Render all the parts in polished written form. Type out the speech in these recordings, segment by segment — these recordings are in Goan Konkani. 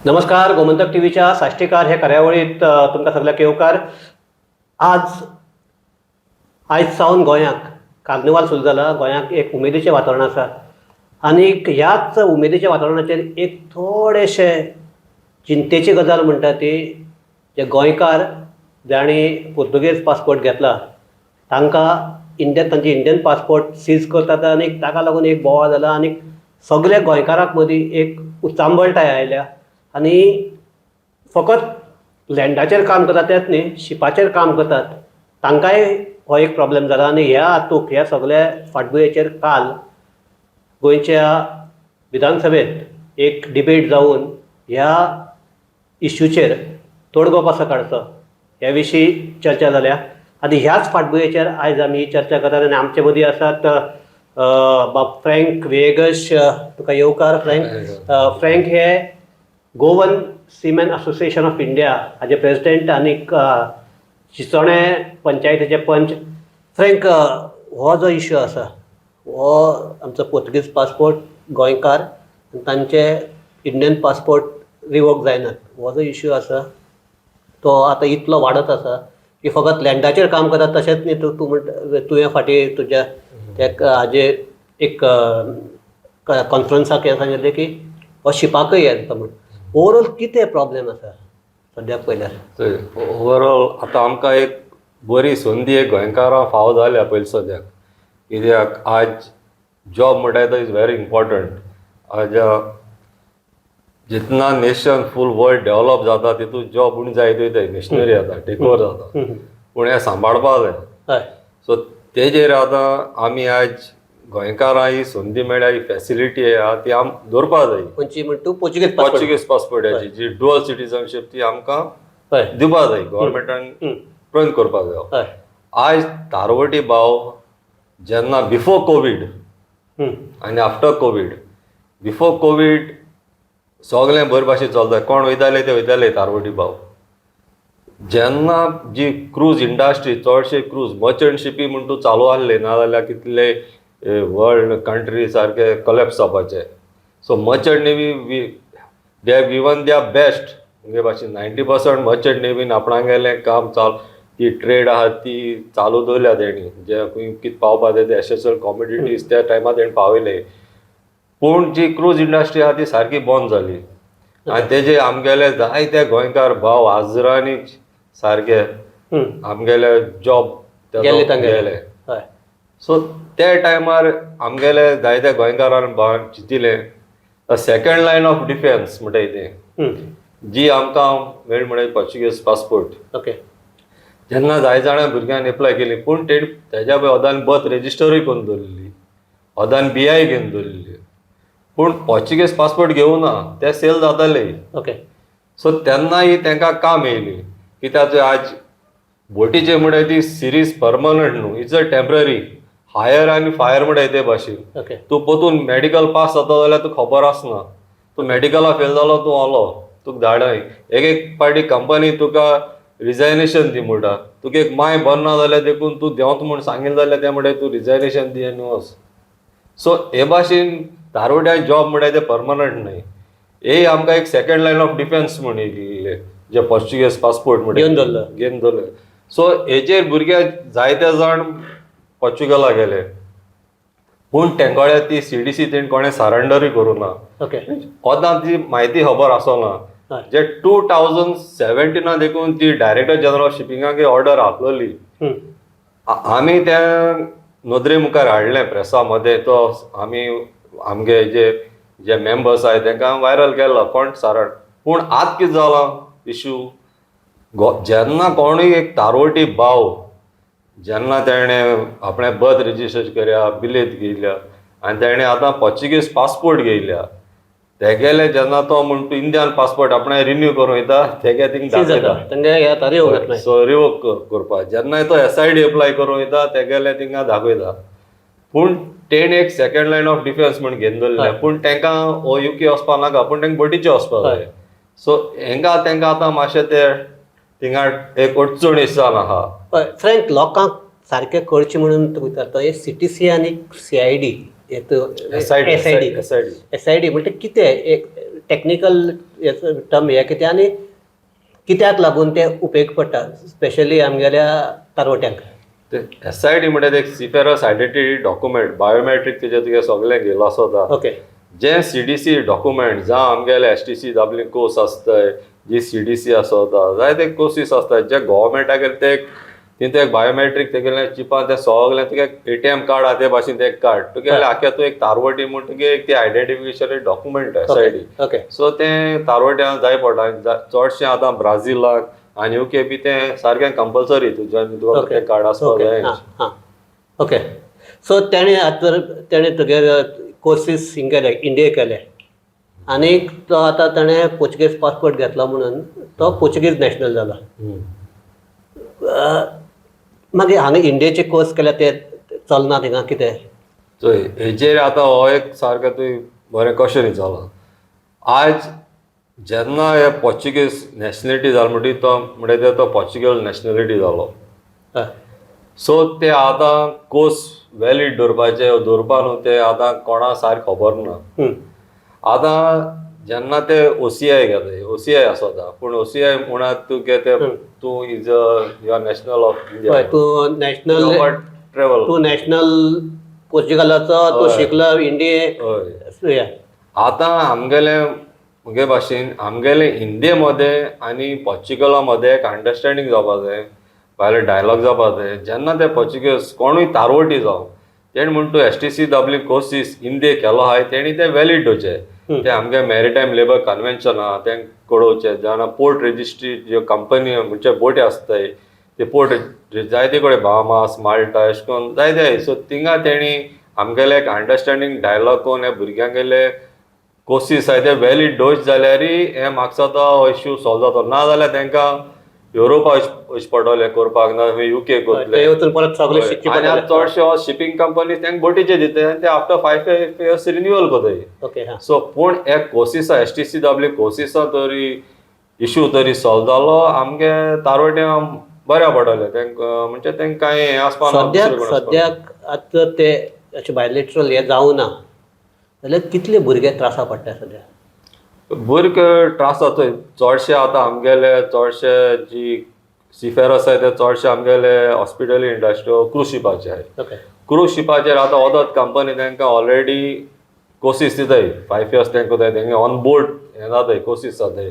नमस्कार, गोमंतक टीव्हीच्या साश्टीकार हे कार्यावळीत तुमकां सगल्यांक येवकार. आज आयज सावन गोंयांक कार्निवाल सुरू जाला. गोंयांक एक उमेदीचें वातावरण आसा आनीक ह्याच उमेदीच्या वातावरणाचेर एक थोडेशें चिंतेची गजाल म्हणटा ती जे गोंयकार जांणी पुर्तुगेज पासपोर्ट घेतला तांकां इंडियन तांचे इंडियन पासपोर्ट सीज करतात आनी ताका लागून एक बोवाळ जाला आनी सगल्या गोंयकारांक मदीं एक उचांबळटाय आयल्या. आनी फकत लँडाचेर काम करतात तेच न्ही, शिपाचेर काम करतात तांकांय हो एक प्रॉब्लेम जाला. आनी ह्या हातूंत ह्या सगल्या फाटभुंयेचेर काल गोंयच्या विधानसभेंत एक डिबेट जावन ह्या इश्यूचेर तोडगो कसो काडचो ह्या विशीं चर्चा जाल्या. आनी ह्याच फाटभुंयेचेर आयज आमी ही चर्चा करतात आनी आमचे मदीं आसात बाब फ्रँक विएगश. तुका येवकार फ्रँक. फ्रँक हे Goan seamen association of India हाजे प्रेजिडेंट आनीक चिचोणे पंचायतीचे पंच. फ्रँक, हो जो इश्यू आसा हो आमचो पोर्तुगीज पासपोर्ट गोंयकार आनी तांचे इंडियन पासपोर्ट रिवोक जायनात, हो जो इश्यू आसा तो आतां इतलो वाडत आसा की फकत लँडाचेर काम करतात तशेंच न्ही, तूं म्हणटा तुवें फाटीं तुज्या त्या हाजे एक कॉन्फरन्साक हें सांगिल्लें की हो शिपाकय येता म्हूण. ओवरऑल कितें प्रॉब्लेम आसा सद्याक पळयल्यार? ओवरऑल आतां आमकां एक बरी संदी एक गोंयकारां फावो जाल्या पयलीं सद्याक, कित्याक आज जॉब म्हणटा तो is very important. आज जितना नेशन फूल वर्ल्ड डेवलप जाता तितून जॉब उण जायत वयता, मिशनरी जाता, टेक ओवर जाता, पूण हें सांबाळपा जाय. सो तेजेर आतां आमी आयज गोंयकारां ही संदी मेळ्ळ्या, ही फॅसिलिटी आहा ती आम दवरपा जाय. खंयची म्हण तूं? Portuguese passport? पोर्चुगीज पासपोर्टाची जी डुअल सिटीजनशीप ती आमकां दिवपा जाय, गव्हर्मेंटान प्रयत्न करपा जाय. आयज तारवटी भाव जेन्ना बिफोर कोवीड आनी आफ्टर कोवीड, बिफोर कोवीड सगळें बरे भाशेन चलता, कोण वयताले ते वयताले तारवटी भाव. जेन्ना जी क्रूज इंडस्ट्री, चडशे क्रूज मर्चंट शिपी म्हूण तूं चालू आहले, नाजाल्यार कितले वर्ल्ड कंट्री सारके कॉलेप्स जावपाचे. So merchant navy, they have given their best म्हणजे भाशेन 90% मर्चंट नेवीन आपणागेलें काम चाल ती ट्रेड आहा ती चालू दवरल्या तेणी, जे खंय कितें पावपा जाय ते एसेन्शियल कॉमोडिटीज त्या टायमार तेणी पावयले. पूण जी क्रूज इंडस्ट्री आहा ती सारकी बंद जाली आनी तेजे आमगेले जायते गोंयकार भाव हजरांनी सारके आमगेले जॉब गेले तांगेले. गेले. सो त्या टायमार आमगेले जायते गोंयकारान भावान चिंतिलें, सेकंड लायन ऑफ डिफेन्स म्हणटाय तें जी आमकां मेळ्ळी म्हणल्यार पोर्चुगीज पासपोर्ट. जेन्ना जाय जाणां भुरग्यांनी एप्लाय केली, पूण ते तेज्या पय अदान बर्थ रेजिस्टरूय करून दवरलेली, अदान बीआय घेवन दवरलेली, पूण पोर्चुगीज पासपोर्ट घेवना ते सेल जाताले. सो तेन्ना ही तांकां काम येयली, कित्याक आज बोटीचे म्हणल्यार ती सिरीज परमनंट न्हू, it's a temporary hire आनी फायर म्हणटाय ते भाशेन. तूं परतून मेडिकल पास जाता जाल्यार तुका खबर आसना, तूं मेडिकला फेल जालो, तूं आलो, तुका धाडय. एक एक पावटी कंपनी तुका रिजायनेशन दी म्हणटा, तुका एक माय बरो ना जाल्यार देखून तूं देंवता म्हूण सांगिल्लें जाल्यार ते म्हणटा तूं रिजायनेशन दी आनी वच. सो हे भाशेन तारवट्या जॉब म्हणटा ते परमनंट न्हय. हे आमकां एक सेकंड लायन ऑफ डिफेन्स म्हूण येयल्ले जे पोर्चुगीज पासपोर्ट म्हणटा. घेवन दवरलो. घेवन दवरले. सो हेजेर भुरगे जायते जाण पोर्चुगला गेले, पूण तेंकोड्या ती सीडीसी तेणी कोणें सरेंडरूय करूं ना. ओदां ती म्हायती खबर आसना. जे 2017 देखून ती डायरेक्टर जनरल ऑफ शिपिंगाक ऑर्डर आपलोली. आमी त्या नदरे मुखार हाडलें प्रेसा मदें, तो आमी आमगे जे जे मेंबर्स आहाय तांकां वायरल केलो कोण सारण. पूण आतां कितें जालां इशू, जेन्ना कोणूय एक तारवटी भाव जेन्ना तेणें आपणें बर्थ रजिस्टर करया, बिलेत घेयल्या आनी तेणें आतां पोर्चुगीज पासपोर्ट घेयल्या, तेगेले जेन्ना तो म्हण तूं इंडियन पासपोर्ट आपणें रिन्यू करूं वयता, तेगे थिंग सीज जाता. दाखयता. तांगे येता रिवोक जातलें. सो रिवोक करपाक जेन्ना तो एसआयडी एप्लाय करूं वयता तेगेले थिंगा दाखयता. पूण तेणें एक सेकंड लायन ऑफ डिफेन्स म्हण घेवन दवरलें, पूण तांकां हो युके वचपा नाका, पूण तांकां बोटीचेर वचपा जाय. सो हेंका तांकां आतां मातशें ते थिंगा एक अडचण जावन आहा. हय फ्रँक, लोकांक सारकें कळचें म्हणून तुका विचारता, हे सीटीसी आनी सीआयडी. एसआयडी. एसआयडी. एसआयडी. एसआयडी म्हणटा कितें एक टॅक्निकल टर्म हे कितें आनी कित्याक लागून ते उपेग पडटा स्पेशली आमगेल्या तारवट्यांक? ते एस I D म्हणजे एक सीफेरर्स आयडेंटिटी डॉक्युमेंट, बायोमॅट्रीक तेजे तुगे सगळें घेयलो आसता. जे सीडीसी डॉक्युमेंट, जावं आमगेले एसटीसी दाबली कोर्स आसताय, जी सीडीसी आसता, जायते कोर्सीस आसता जे गोवोरमेंटागेर ते तितून एक बायोमॅट्रीक तेगेलें चिपान तें सगलें तुगे एटीएम कार्ड आहा ते भाशेन तें कार्ड तुगेलें आख्या तूं एक तारवटी म्हूण तुगे एक ती आयडेंटिफिकेशन डॉक्युमेंट एसआयडी. सो तें तारवट्यां जाय पडटा चडशें. आतां ब्राझिलाक आनी युके बी तें सारकें कंपल्सरी तुज्या तुका तें कार्ड आसपाक जाय. हां हां ओके. सो तेणें आतां तेणें तुगे कोर्सीस हिंग केले, इंडिये केले आनीक तो आतां तेणें पोर्चुगीज पासपोर्ट घेतलो म्हणून तो पोर्चुगीज नॅशनल जालो. मागीर हांगा इंडियेचे कोर्स केल्यार ते चलना थिंगा कितें? चोय, हेजेर आतां हो एक सारकें तुवें बरें क्वेश्चन विचारलां. आयज जेन्ना हे पोर्चुगीज नॅशनलिटी जाल म्हणटकीर तो म्हणटा तो पोर्चुगल नॅशनलिटी जालो. सो ते आतां कोर्स वॅलीड दवरपाचे दवरपा न्हू, ते आतां कोणा सारकें खबर ना. आतां जेन्ना ते ओसीआय घेताय, ओसीआय आसता, पूण ओसीआय म्हणात तुगे ते तूं is a your national of India. हय, तूं नॅशनल ट्रेवल. तूं नॅशनल पोर्चुगलाचो, तूं शिकलो इंडिये. हय, आतां आमगेले म्हगे भाशेन आमगेले इंडिये मदें आनी पोर्चुगला मदें एक अंडरस्टँडींग जावपा जाय, भायले डायलॉग जावपा जाय. जेन्ना ते पोर्चुगीज कोणूय तारवटी जावं, तेणें म्हण तूं एसटीसी दाबली कोर्सीस इंडिये केलो आहाय, तेणी ते वॅलीड दवरचे. ते आमगे मॅरिटायम लेबर कन्वेन्शन आहा तें कळोवचें. जाणा पोर्ट रेजिस्ट्री ज्यो कंपनी म्हणजे बोटी आसताय ते पोर्ट जायते कडेन बामास, माल्टा अशें करून जायते. सो थिंगा तेणी आमगेले एक अंडरस्टँडींग डायलॉग करून हे भुरग्यांगेले कोर्सीस आहाय ते वॅलीड दवरचे जाल्यारय हें म्हाका दिसता हो इश्यू सॉल्व जातलो. ना जाल्यार तांकां युरोपा वचचें पडटलें करपाक, ना युके करतले. थंय वचून परत सगळें शिकचें आनी आतां पडटलें. चडशे शिपींग कंपनी तांकां बोटीचे दिताय आनी ते आफ्टर 5 इयर्स रिन्युअल करताय. ओके हां सो पूण एक कोर्सीसा एसटीसी दाबली कोर्सीसा तरी इशू तरी सॉल्व जालो आमगे तारवट्यां बऱ्या पडटलें तांकां, म्हणजे तांकां कांय हें आसपा ना, सद्याक दुसरे कडेन वचपा ना. सद्याक आतां ते अशें बायलेट्रल हें जावना जाल्यार कितले भुरगे त्रासा पडटा सद्या? भुरगे त्रास जाता चडशे. आतां आमगेले चडशे जी सीफेर आसाय ते चडशे आमगेले हॉस्पिटल इंडस्ट्री, क्रूज शिपाचे आहाय. क्रूज शिपाचेर आतां ओदोत कंपनी तांकां ऑलरेडी कोर्सीस दिताय, 5 इयर्स तांकां जाय, तांकां ऑन बोर्ड हें जाताय, कोर्सीस जाताय.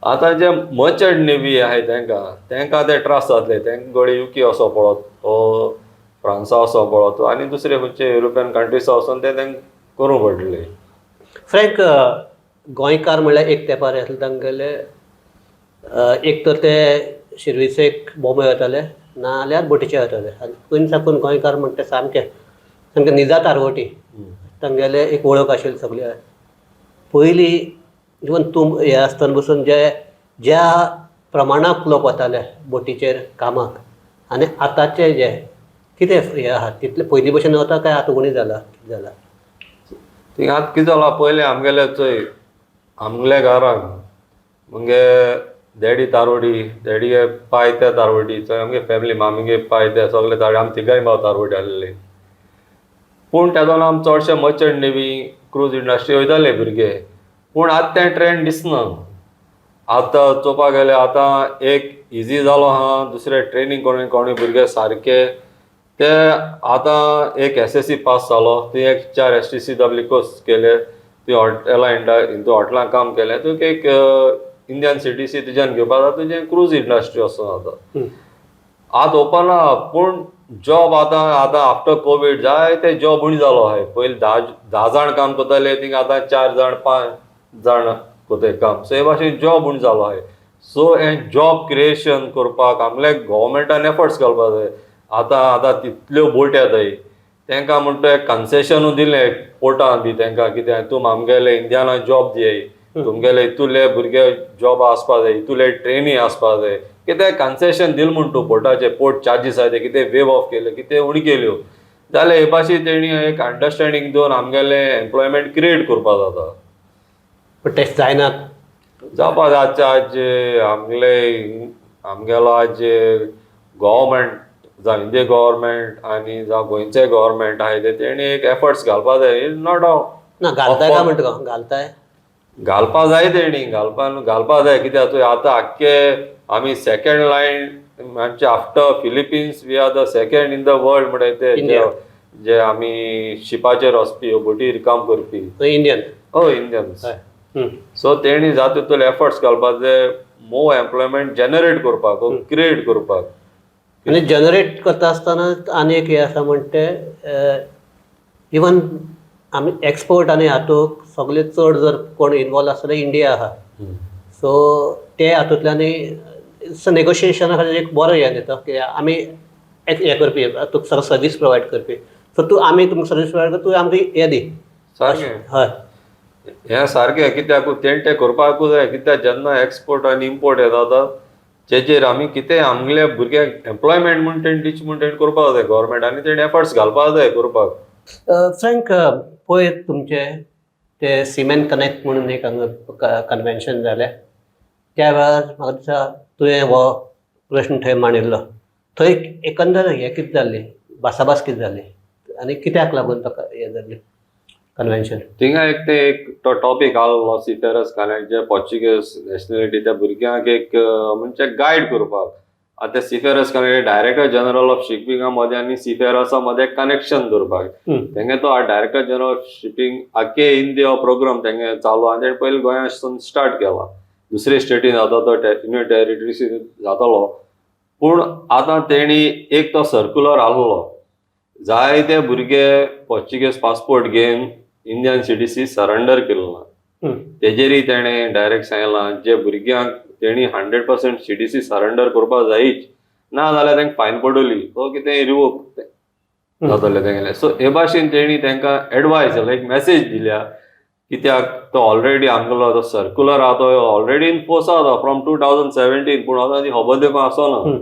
आतां जे मर्चंट नेवी आहाय तांकां तांकां ते त्रास जातले. तांकां घडये युके वचो पडत वो फ्रांसा वचो पडत आनी दुसरे खंयचे युरोपियन कंट्रीसा वचोन ते तांकां करूंक पडटलें. फ्रँक, गोंयकार म्हणल्यार एक तेंपार आसले तांगेले एक तर ते शिर्विसेक बॉम्बे वताले ना जाल्यार बोटीचेर वताले आनी पयलीं साकून गोंयकार म्हणटा सामके सामके निजा तारवटी, तांगेले एक वळख आशिल्ली सगल्या. पयलीं इवन तूं हें आसतना पसून जे ज्या प्रमाणाक लोक वताले बोटीचेर कामाक आनी आतांचे जे कितें हें आहा, तितले पयलीं भशेन वता काय आतां उणें जाला, कितें जाला? थिंगा आतां कितें जालां, पयलें आमगेले चोय आमगेल्या घरान मुगे डॅडी तारवडी, डॅडीगे पाय ते तारवडी, चोय आमगे फॅमिली मामीगे पाय ते सगळे तारवडी, आमी तिगांय भाव तारवडी आसले. पूण तेदोना आमी चडशे मर्चंट नेवी, क्रूज इंडस्ट्री वयताले भुरगे. पूण आतां तें ट्रेंड दिसना. आतां चोवपाक गेल्यार आतां एक इजी जालो आहा, दुसरें ट्रेनींग कोणूय कोणूय भुरगे सारके ते आतां एक एसएससी पास जालो, ती एक चार एसटीसी डब्ल्यू कोर्स केले, तुवें हॉटेलां हितून हॉटेलान काम केलें, तुका एक इंडियन सीडीसी तुज्यान घेवपा जाता, तुजें क्रूज इंडस्ट्री वचोन जाता. आतां ओपन आहा, पूण जॉब आतां आतां आफ्टर कोवीड जायते जॉब उणी जालो आहाय. पयलीं 10 धा जाण काम करताले, थिंगा आतां चार जाण पांच जाण करताय काम. सो हे भाशेन जॉब उणी जालो आहाय. सो हें जॉब क्रिएशन करपाक आमगे गोवोरमेंटान एफर्ट्स घालपा जाय. आतां आतां तितल्यो बोटी येताय, तांकां म्हणटा एक कन्सेशनूय दिलें पोर्टान बी तांकां, कित्याक तूं आमगेले इंडियाना जॉब दियाय, तुमगेले इतुले भुरगे जॉब आसपा जाय, इतुले ट्रेनी आसपा जाय, कितें कन्सेशन दिल म्हूण तूं पोर्टाचे पोर्ट चार्जीस आहाय ते कितें वेव ऑफ केले, कितें उणी केल्यो जाल्यार हे भाशेन तेणी एक अंडरस्टँडींग दिवन आमगेलें एम्प्लॉयमेंट क्रिएट करपा जाता. पूण तें जायना. जावपा जाय. आज आमगेले आमगेलो आज गोवोरमेंट जावं इंडिया गोवोरमेंट आनी जावं गोंयचे गोवोरमेंट आहाय ते तेणी एक एफर्ट्स घालपा जाय, is not ना घालताय काय म्हणटा घालताय? घालपा जाय तेणी, घालपा घालपा जाय. कित्याक थंय आतां आख्खे आमी सेकंड लायन म्हणजे after Philippines we are the second in the world म्हणटा ते जे आमी शिपाचेर वचपी, बोटीर काम करपी. इंडियन. हय, इंडियन्स. सो तेणी जाता तितले एफर्ट्स घालपाक जाय मोर एम्प्लॉयमेंट जनरेट करपाक, क्रिएट करपाक. आनी जनरेट करता आसतना आनी एक हें आसा म्हणटा तें, इवन आमी एक्सपोर्ट आनी हातूंत सगळे चड जर कोण इनवॉल्व आसा जाल्यार इंडिया आहा. सो ते हातूंतल्यानूय it's नेगोशिएशना खातीर एक बरो हें दिता की आमी हें करपी, तुका सगळो सर्वीस प्रोवायड करपी. सो तूं आमी तुमकां सर्वीस प्रोवायड करता, तूं आमकां हें दी. सारकें. हय. हें सारकें, कित्याक तेणें तें करपाकूच जाय. कित्याक जेन्ना एक्सपोर्ट आनी इम्पोर्ट येता आतां तेजेर आमी कितें आमगेल्या भुरग्यांक एम्प्लॉयमेंट म्हूण तेणें दिवचें म्हूण तेणें करपाक जाय गव्हर्मेंट, आनी तेणें एफर्ट्स घालपाक जाय करपाक. फ्रँक, पयर तुमचे ते सिमेंट कनेक्ट म्हणून एक हांगा कन्वेन्शन जालें, त्या वेळार म्हाका दिसता तुवें हो प्रश्न थंय मांडिल्लो. थंय एकंदर हें कितें जाल्ली भासाभास, कितें जाली आनी कित्याक लागून तो हें जाल्लें कन्वेन्शन? थिंगा एक ते एक तो टॉपीक आहलो सीफेरर्स कनेक्ट, जे पोर्चुगीज नॅशनलिटी त्या भुरग्यांक एक म्हणजे गायड करपाक. आतां ते seafarers connect director general of शिपिंगा मदें आनी सीफेरर्सा मदें कनेक्शन दवरपाक. तेंगे तो डायरेक्टर जनरल ऑफ शिपींग आख्खे इंडिया प्रोग्राम तेंगे चालू आनी तेणें पयलीं गोंयांसून स्टार्ट केला, दुसरे स्टेटीन जाता तो, युनियन टेरिटरीज जातालो. पूण आतां तेणी एक तो सर्कुलर आहलो, जायते भुरगे पोर्चुगीज पासपोर्ट घेवन इंडियन सीडीसी सरेंडर केलो ना. तेजेरय तेणें डायरेक्ट सांगलां जे भुरग्यांक तेणी 100% सीडीसी सरेंडर करपाक जायच, ना जाल्यार तांकां फायन पडटली वो कितें रिवोक जातलें तेंगेलें. सो हे भाशेन तेणी तांकां एडवायस, एक मॅसेज दिल्या. कित्याक तो ऑलरेडी आमगेलो तो सर्कुलर आहा तो ऑलरेडी इन फोर्स आहा तो फ्रॉम 2017, पूण आतां ती खबर दिवपाक आसना.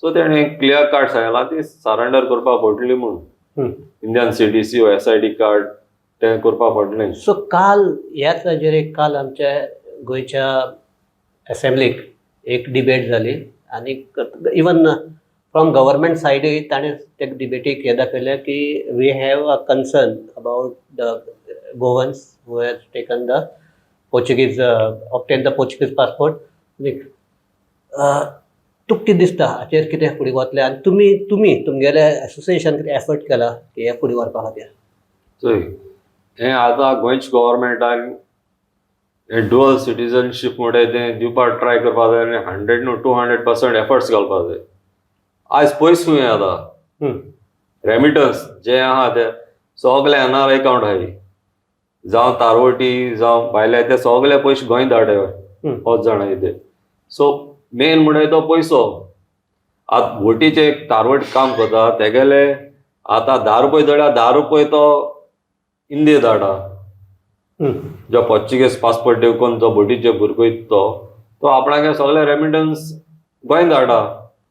सो तेणें क्लियर कट सांगलां ती सरेंडर करपाक पडटली म्हूण, इंडियन सीडीसी वो एसआयडी कार्ड तें करपाक पडलें. सो काल ह्याच हाजेर एक काल आमच्या गोंयच्या एसेंब्लीक एक डिबेट जाली आनी इवन फ्रॉम गव्हर्मेंट सायडूय ताणें ते डिबेटीक हें दाखयलें की we have a concern about the Goans who has taken the Portuguese, obtain the Portuguese passport. तुका कितें दिसता हाचेर, कितें फुडें वतलें आनी तुमी तुमगेले एसोसिएशन कितें एफर्ट केला की हें फुडें व्हरपा खातीर? चोय, हें आतां गोंयच्या गव्हर्मेंटान हें डुअल सिटीजनशीप म्हणटा तें दिवपाक ट्राय करपाक जाय आनी 100 न्हू, 200% एफर्ट्स घालपाक जाय. आयज पयस खंय आतां रेमिटन्स जे आहा ते सगळे एनआरआय अकाउंट आहाय, जावं तारवटी जावं भायले, ते सगळे पयशे गोंय धाडे होच जाणा ते. सो मेन म्हणटा तो पयसो. आतां बोटीचे एक तारवट काम करता तेगेले आतां 10 रुपये धाडल्या, 10 रुपये तो इंडिये धाडा. जो पोर्चुगीज पासपोर्ट दिवन जो बोटीचे भुरगो तो तो आपणागे सगळे रेमिटन्स गोंय धाडटा,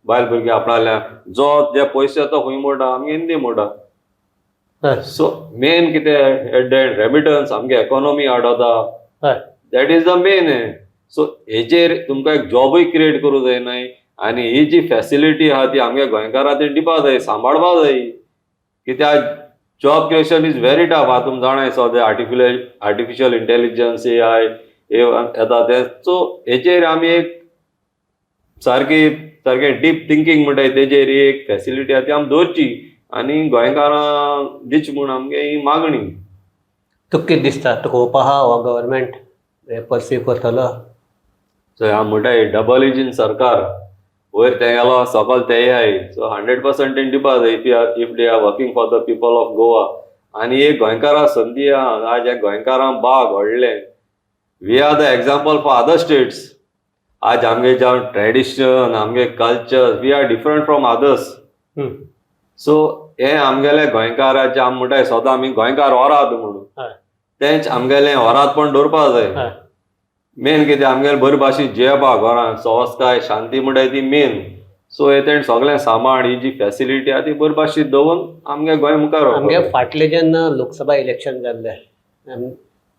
बायल भुरगीं आपणाल्या. जो जे पयशे तो खंय मोडटा? आमगे इंदी मोडटा. सो मेन कितें, एट the and remittance आमगे एकोनॉमी हाडता. That is the main. So हेजेर तुमकां एक जॉबूय क्रिएट करूं जाय न्हय, आनी ही जी फॅसिलिटी आहा ती आमगे गोंयकारां ती दिवपा जाय, सांबाळपा जाय. कित्याक job creation is very tough. आतां तुमी जाणाय सद्या आर्टिफिशियल इंटेलिजन्स, एआय येता तें. सो हेचेर आमी एक सारकी सारकें डीप थिंकींग म्हणटाय तेजेर एक फॅसिलिटी आहा ती आमी दवरची आनी गोंयकारांक दिवची म्हूण आमगे ही मागणी. तुका कितें दिसता, तुका होप आहा हो गव्हर्मेंट हें परसीव करतलो? सो हांव म्हणटा डबल इंजीन सरकार, वयर तेंगेलो सकल तेय आहाय. सो 100% तेणी दिवपा जाय if they are working for the people of Goa. आनी एक गोंयकारां संदी आहा, आज ह्या गोंयकारांक बाग व्हडलें, we are the example for other states. आज आमगे जावं ट्रेडिशन, आमगे culture, we are different from others. So हें आमगेलें गोंयकाराचें, आमी म्हणटाय सदां आमी गोंयकार ओराद म्हणून, तेंच आमगेलें ओरादपण दवरपा जाय. मेन कितें, आमगेलें बरे भाशेन जियेवपाक घरान सवस्काय शांती म्हणटाय ती मेन. सो हे तेणें सगळें सांबाळ, ही जी फॅसिलिटी आहा ती बरे भाशेन दवरून आमगे गोंय मुखार आमगे व्हरपाक जाय. फाटलें जेन्ना लोकसभा इलेक्शन जाल्लें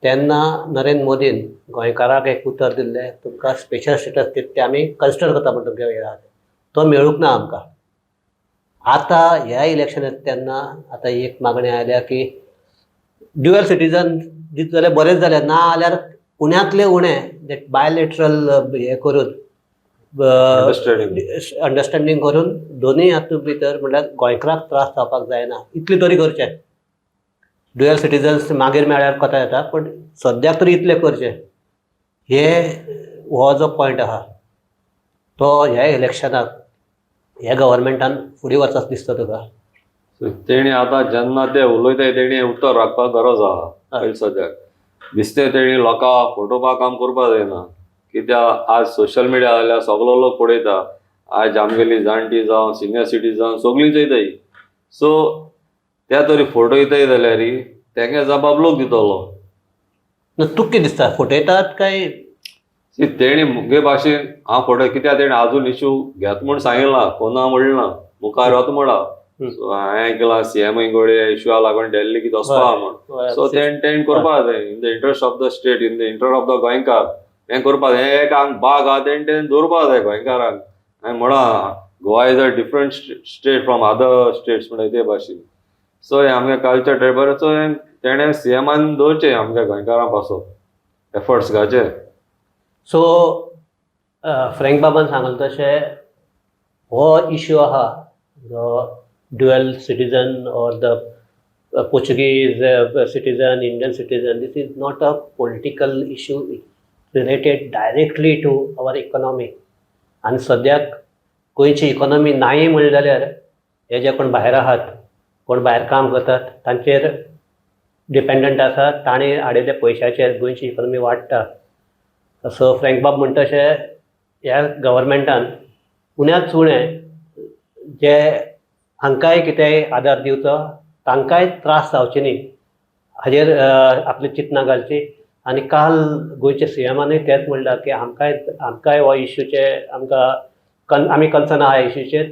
तेन्ना नरेंद्र मोदीन गोंयकाराक एक उतर दिल्लें, तुमकां स्पेशल स्टेटस दिता तें आमी कन्सिडर करता म्हण तुमगे हें आहा तें. तो मेळूंक ना आमकां. आतां ह्या इलेक्शनाक तेन्ना आतां एक मागणी आयल्या की ड्युअल सिटीजन दित जाल्यार बरेंच जालें, ना जाल्यार उण्यांतले उणें that bilateral हें करून अंडरस्टँडींग. अंडरस्टँडींग करून दोनूय हातूंत भितर म्हणल्यार गोंयकाराक त्रास जावपाक जायना इतलें तरी करचें. ड्युएल सिटीजन्स मागीर मेळ्ळ्यार कोता येता, पूण सद्याक तरी इतलें करचें. हे हो जो पॉयंट आहा तो ह्या इलेक्शनाक ह्या गव्हर्मेंटान फुडें वचप दिसता तुका? तेणी आतां जेन्ना ते उलयताय तेणी उतर राखपाक गरज आहा. पयलीं सद्याक दिसते तेणी लोकांक फटोवपाक काम करपाक जायना, कित्याक आज सोशल मिडिया जाल्यार सगलो लोक पळयता. आज आमगेली जाणटी जावं सिनियर सिटीजन सगळीं चोयताय. सो त्या तरी फटयताय जाल्यार तेंगे जबाब लोक दितलो. ना, तुका कितें दिसता, फटयतात काय? सी, तेणी मुगे भाशेन हांव फटय कित्याक तेणी आजून इशू घेत म्हूण सांगिला, कोना म्हणना, मुखार वता म्हणा. सो हांवें आयकलां सीएम गोडे इशुआ लागून दिल्ली कितें वचपा म्हूण. सो तेण तेण करपा जाय in the interest of the state, in the interest of the गोंयकार हें करपा जाय. हें एक हांग बाग आहा तेण तेण दवरपा जाय गोंयकारांक. हांवें म्हळां Goa is a different state from other states म्हणटा ते भाशेन. सो हें आमगे कल्चर ट्रेबराचो तेणें सीएमान दवरचें आमच्या गोंयकारां पासत एफर्ट्स घालचे. सो फ्रँक बाबान सांगलें तशें हो इश्यू आहा जो dual citizen or the Portuguese citizen, Indian citizen, this is not a political issue, related directly to our economy. आनी सद्याक गोंयची इकॉनॉमी नाय म्हणलें जाल्यार हे जे कोण भायर आहात, कोण भायर काम करतात तांचेर डिपेंडंट आसा. तांणी हाडिल्ल्या पयशाचेर गोंयची इकॉनॉमी वाडटा. सो फ्रँक बाब म्हणटा तशें ह्या गव्हर्मेंटान उण्यांत उणें जे हांकांय कितेंय आदार दिवचो, तांकांय त्रास जावचे न्ही हाजेर आपली चिंतना घालची. आनी काल गोंयच्या सीएमानूय तेंच म्हणलां की आमकांय हो इश्यूचे आमकां कन आमी कन्सर्न आहा इश्यूचेर.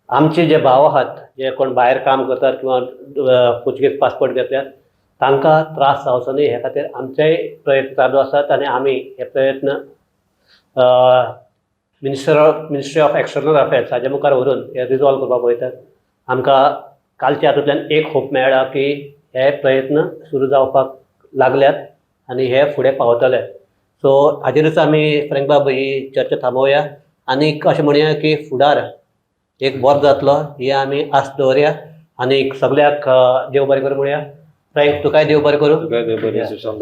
आमचे जे भाव आहात, जे कोण भायर काम करतात किंवा पुर्तुगेज पासपोर्ट घेतल्यात, तांकां त्रास जावचो न्ही हे खातीर आमचेय प्रयत्न चालू आसात आनी आमी हे प्रयत्न ministry of external affairs हाजे मुखार व्हरून हे रिजॉल्व करपाक पळयतात. आमकां कालच्या हातूंतल्यान एक होप मेळ्ळा की हे प्रयत्न सुरू जावपाक लागल्यात आनी हे फुडें पावतले. सो हाजेरूच आमी फ्रँक बाब ही चर्चा थांबोवया आनीक अशें म्हणया की फुडार एक बरो जातलो ही आमी आस्त दवरया आनी सगल्याक देव बरें करूं म्हणया. फ्रँक, तुकाय देव बरें करूं. तुकाय देव बरें, सुशांत.